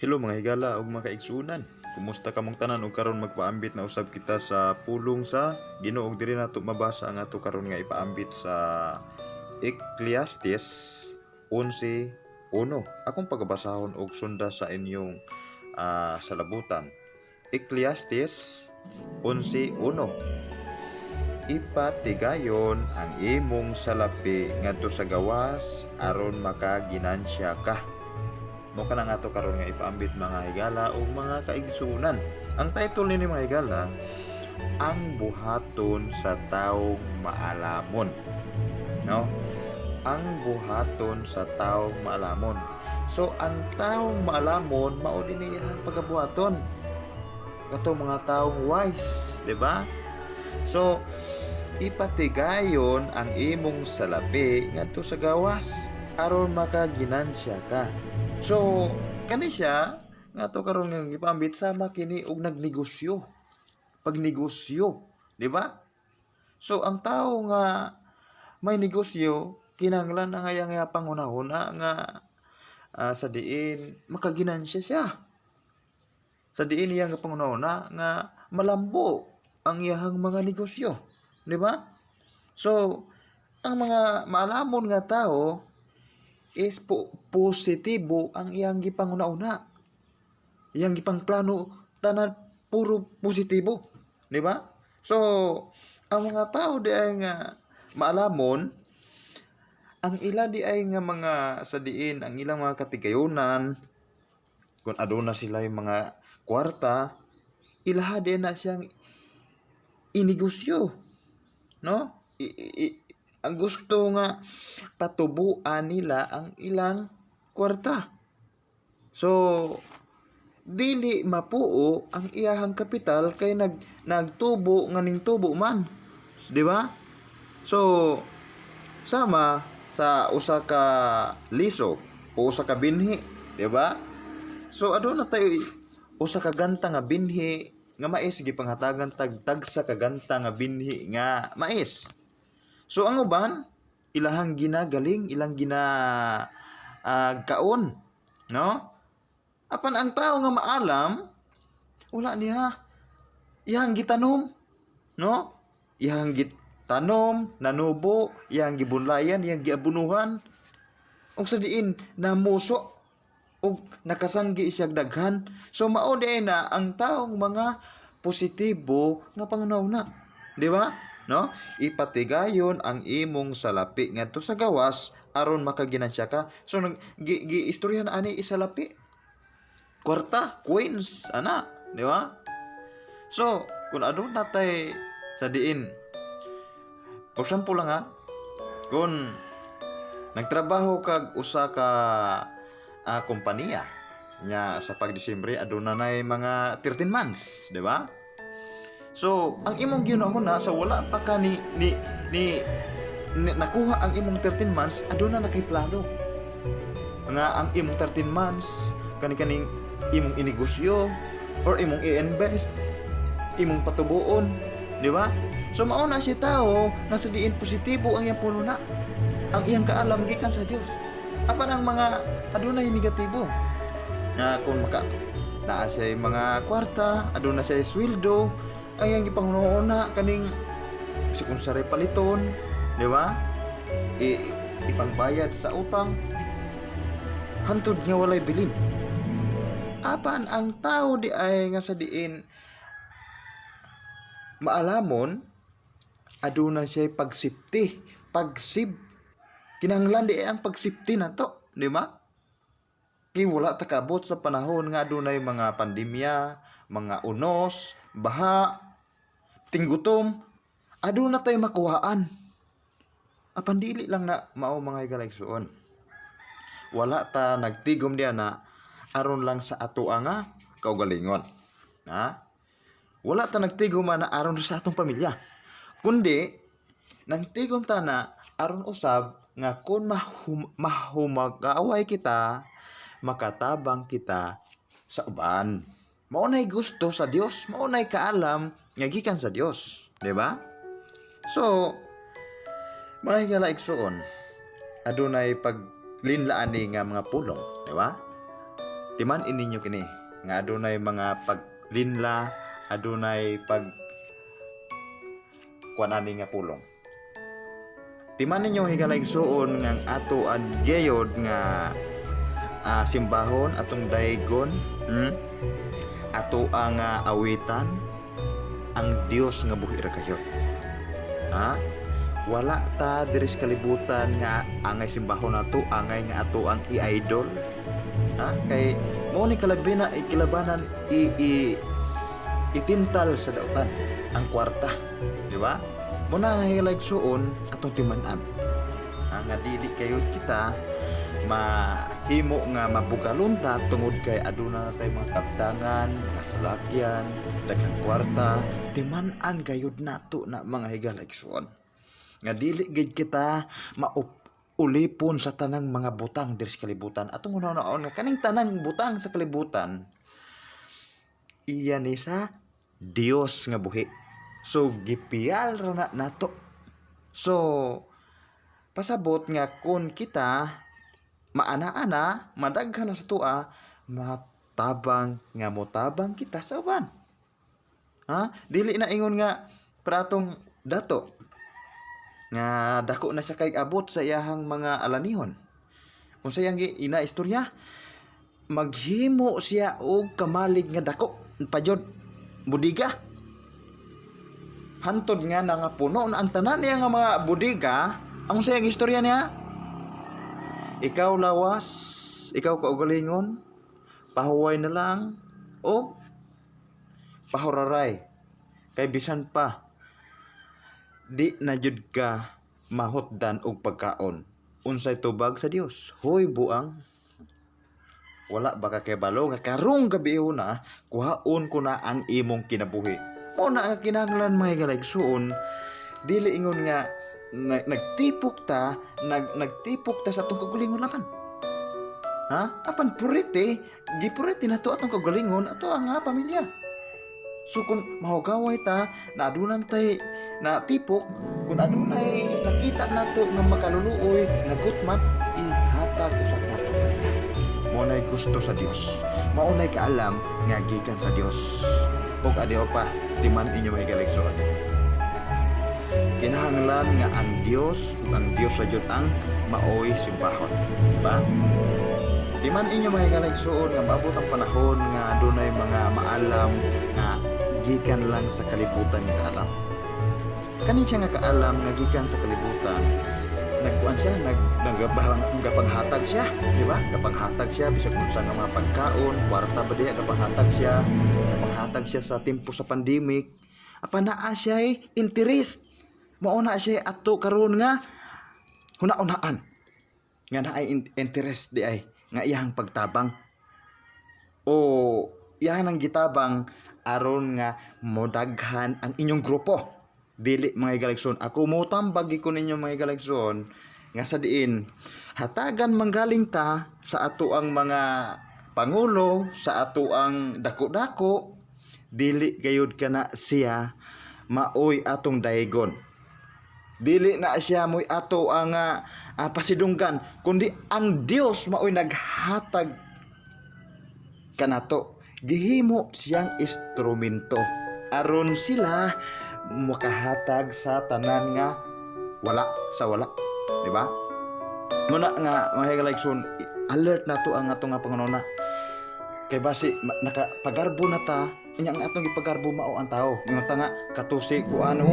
Hello, mga higala ug mga kaigsuonan. Kumusta kamong tanan? Ug karon magpaambit na usab kita sa pulong sa Ginoo. Diri nato mabasa ang ato karon nga ipaambit sa Ecclesiastes 11:1. Akong pagabasahon og sunda sa inyong salabutan. Ecclesiastes 11:1. Ipatigayon ang imong salapi ngadto sa gawas aron makaginansya ka. Mao kana nga ato karon nga ipaambit, mga higala ug mga kaigsuonan. Ang title nini, mga higala, "Ang Buhaton sa Taong Maalamon." No? Ang buhaton sa taong maalamon. So ang taong maalamon, mao dinhi ang pagabuhaton. Kato mga taong wise, di ba? So ipatigayon ang imong salapi ngadto sa gawas aron makaginansya ka. So kani siya nga to karon nga gipambit, sama kini og nagnegosyo. Pagnegosyo, di ba? So ang tao nga may negosyo, kinahanglan ang iyang nga panghunahuna nga sa diin makaginansya siya. Sa diin iya nga panghunahuna nga malambo ang iyahang mga negosyo, di ba? So ang mga maalamon nga tao is positibo ang iyang gipanguna-una. Iyang gipangplano tanan puro positibo, di ba? So ang mga tao di ay nga maalamon, ang ila di ay nga mga sa diin ang ilang mga katigayunan, kung aduna sila yung mga kwarta, ilaha di na siyang inegosyo, no? Ang gusto nga patubuan nila ang ilang kwarta. So dili mapuo ang iyahang kapital kay nagtubo nga ning tubo man, di ba? So sama sa usa ka liso o usa ka binhi, di ba? So aduna tayo usa ka ganta nga binhi nga mais, gipanghatagan tag tagsa ka ganta nga binhi nga mais. So ang uban, ilahang ginagaling, ilang gina kaon, no? Apan ang tao nga maalam, wala niya. Iyang gitanom, no? Iyang gitanom, nanubo, iyang gibunlayan, iyang giabunuhan. Ug sa diin namuso ug nakasanggi siya daghan. So mao di na ang taong mga positibo nga panghunahuna. Di ba? No? Ipatigayon ang imong salapi ngadto sa gawas aron makaginansya ka. So nag gi, gi istoryahan ani isalapi. Kwarta, coins, ana, di ba? So, kung aduna tay sa diin, for example lang ha, kung nagtrabaho kag usa ka kompanya nya sa pag Disyembre aduna nay mga 13 months, di ba? So, ang imong gihuna sa wala pa ka ni nakuha ang imong 13 months, aduna na kay plano nga ang imong 13 months kani kaning imong inegosyo or imong i-invest, imong patubuon, di ba? So mao na siya tao nga sa diin positibo ang iyang puluna, ang iyang kaalam gikan sa Dios. Apan ang mga adunay negatibo nga kung maka naa siya mga kwarta, aduna siya sweldo, ang iyang gipanghuna kaning si kung saray paliton, di ba? Ipangbayad sa utang hantod nga walay bilin. Apan ang tao di ay nga sa diin maalamon, aduna siya pagsipti, pagsib. Kinahanglan di ay ang pagsipti nato, di ba? Kay wala ta kaabot sa panahon nga adunay mga pandemya, mga unos, baha, tinggutom, aduna tay makuhaan. Apan dili lang na mao, mga higalaigsuon. Wala ta nagtigom diya na aron lang sa ato nga kaugalingon. Ha? Wala ta nagtigom na aron sa atong pamilya. Kundi nagtigom ta na aron usab nga kung mahumagaway kita, makatabang kita sa uban. Mao nay gusto sa Dios, mao nay kaalam nga gikan sa Dios, di ba? So, mga higala igsuon, adunay paglinlaan ni nga mga pulong, di ba? Timan-i ninyo kini nga adunay mga paglinla, adunay pag kuan ani nga pulong. Timan ninyo, higalaigsuon, nga ang ato ang gayod nga simbahon, atong daygon, Ato ang awitan ang Dios nga buhi ra kayo. Ha? Wala ta diri sa kalibutan nga angay simbahon nato, angay nga ato ang i-idol. Ha? Kay mao ni kalabina ikilabanan i, i itintal sa dautan ang kwarta, di ba? Mao na nga, higalaigsuon, atong timan-an. Ha, nga dili kayo kita mahimo nga mabugalon ta tungod kay aduna na tay mga kabtangan, mga salakyan, daghang kwarta. Timan-an gayud nato na, mga higalaigsuon, nga dili gid kita ulipon sa tanang mga butang diri sa kalibutan. Atong hunahunaon nga kaning tanang butang sa kalibutan iya ni sa Dios nga buhi. So gipiyal ra na nato. So pasabot nga kun kita maana-ana, madaghan na sa tua, matabang nga motabang kita sa uban. Ha? Dili na ingon nga pratong dato nga dako na siya kay abot sa iyahang mga alanihon. Kung sa iyang ina istorya, maghimo siya og kamalig nga dako pajod budiga. Hantod nga nangapuno na ang tanan niya nga mga budiga, ang sayang istorya niya, "Ikaw lawas, ikaw kaugalingon, pahuway na lang o pahuraray. Kay bisan pa, di na jud ka mahutdan og pagkaon." Unsay tubag sa Dios? "Hoy buang, wala ba ka kabalo nga karong gabi na kuhaon ko na ang imong kinabuhi?" Mao na ang kinahanglan, mga higalaigsuon, dili ingon nga nagtipok ta, nagtipok ta sa atong kaugalingon laman. Ha? Apan purite, gipurite na to atong kaugalingon, ato ang nga pamilya. So kung mahugaway ta, na adunan tay na tipok, kung adunay nakita nato nga makaluluoy, nagutmat, ihatag usab nato kanila. Mao nay gusto sa Dios. Mao nay kaalam nga gikan sa Dios. Ug adiyo pa, timan inyo, mga higalaigsoon. Kinahanglan nga ang Dios ug ang Dios sa jud ang maoy simbahon. Diba? Timan inyo, mga higalaigsoon, nga maabot ang panahon nga adunay mga maalam nga gikan lang sa kalibutan nga kaalam. Kani siya nga kaalam nga gikan sa kalibutan, nagkuan siya, nagapanghatag siya, di ba? Gapanghatag siya bisag unsa nga mga pagkaon, kwarta ba diha gapanghatag siya, gapanghatag siya sa tempo sa pandemic. Apan naa siya interest. Mao na siya ato karon nga huna-unaan nga naay interest di ay nga iyang pagtabang o iyahan ang gitabang aron nga modaghan ang inyong grupo. Dili, mga higalaigsoon. Ako mo tambag ko ninyo, mga higalaigsoon, nga sa diin hatagan manggaling ta sa ato ang mga pangulo, sa ato ang dako-dako, dili gayud kana siya maoy atong daygon, dili na siya mo'y ato ang pasidunggan, kundi ang Dios maoy naghatag kanato. Gihimo siyang instrumento aron sila makahatag sa tanan nga wala sa wala, di ba? Muna nga, mga higalaigsoon, alert na to ang atong nga pangununa kay basi nakapagarbo na ta inya ang atong gipagarbo mao ang tao. Ingon ta nga katusi ko ano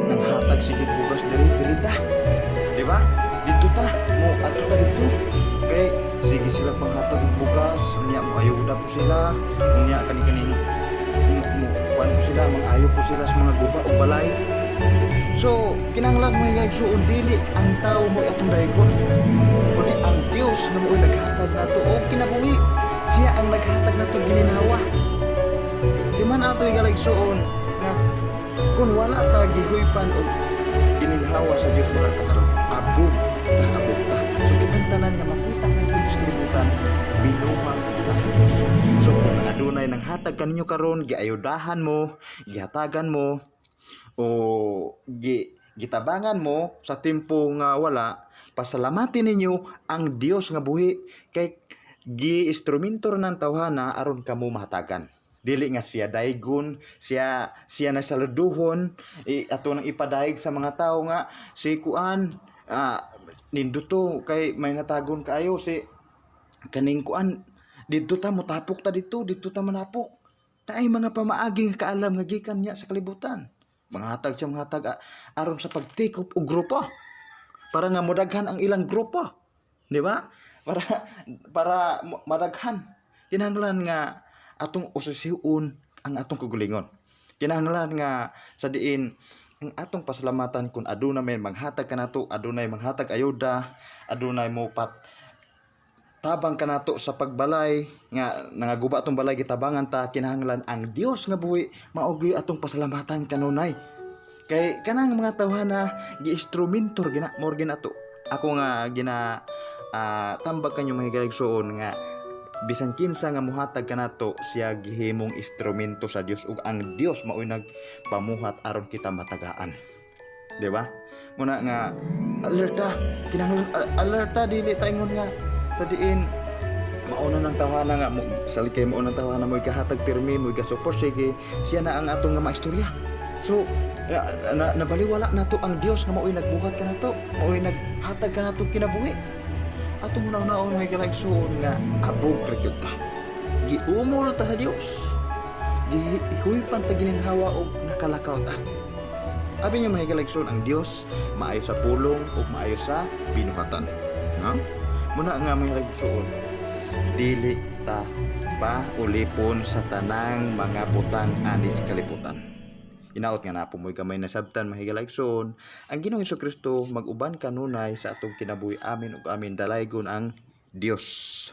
nanghatag sige bugas diri, diri ta, di ba? Dito ta mo adto ta dito kay sige sila panghatag og bugas, unya mo ayuda po sila, unya kani kani mo mo kuan po sila, mang-ayo po sila sa mga guba o balay. So kinahanglan, mga higalaigsoon, dili ang tao mo atong daygon kundi ang Dios nga mo'y naghatag nato og kinabuhi. Siya ang naghatag nato gininhawa. Di man ato, higalaigsoon, nga kung wala ta gihuypan og gininhawa sa Dios, wala ta karon, abog ta, abog ta. So kitang tanan nga makita natin sa kalibutan, binuhat na sa Dios. So kung adunay nang hatag kaninyo karon, giayudahan mo, gihatagan mo o gitabangan mo sa tempo nga wala, pasalamatin ninyo ang Dios nga buhi kay Gi-instrumento ng tawhana aron kamo mahatagan. Dili nga siya daygon, siya siya na saluduhon, ato nang ipadayeg sa mga tao nga si kuan, ninduto kay may natagon kaayo si kaning kuan, didto ta motapok, ta didto didto ta manapok. Naay mga pamaagi nga kaalam nga gikan niya sa kalibutan. Manghatag siya, manghatag aron sa pagtikop og grupo. Para nga modaghan ang ilang grupo. Di ba? Para para madaghan. Kinahanglan nga atong usisiun ang atong kaugalingon. Kinahanglan nga sa diin ang atong pasalamatan kung aduna may manghatag kanato, adunay manghatag ayuda, adunay mo pat tabang kanato sa pagbalay nga nangaguba atong balay, gitabangan ta. Kinahanglan ang Dios nga buhi mao gyud atong pasalamatan kanunay, kay kanang mga tawhana gi-instrumento gina mao gina ato. Ako nga gina tambag kanyo, mga higalaigsuon, nga bisan kinsa nga muhatag kanato, siya gihimong instrumento sa Dios ug ang Dios maoy nagpamuhat aron kita matagaan, di ba? Muna nga alerta, kinahanglan alerta. Dili ta ingon nga sa diin mauna ng tawhana nga mo sali kay mauna ng tawhana mo kahatag pirmi, mo support, sige, siya na ang atong nga maistorya. So na, nabaliwala nato ang Dios nga maoy nagbuhat kanato, maoy naghatag kanato kinabuhi. Atong una-unaon, mga higalaigsuon, nga abog ra gyud ta, giumol ta sa Dios, gihuypan ta gininhawa og nakalakaw ta. Abi niyo, mga higalaigsuon, ang Dios maayo sa pulong ug maayo sa binuhatan, no? Muna nga, mga higalaigsuon, dili ta pa ulipon sa tanang mga butang ani sa kalibutan. Inaot nga naa po mo'y gamay nasabtan, mga higalaigsuon. Ang Ginoong Kristo mag-uban kanunay sa atong kinabuhi. Amen ug amen. Dalaygon ang Dios.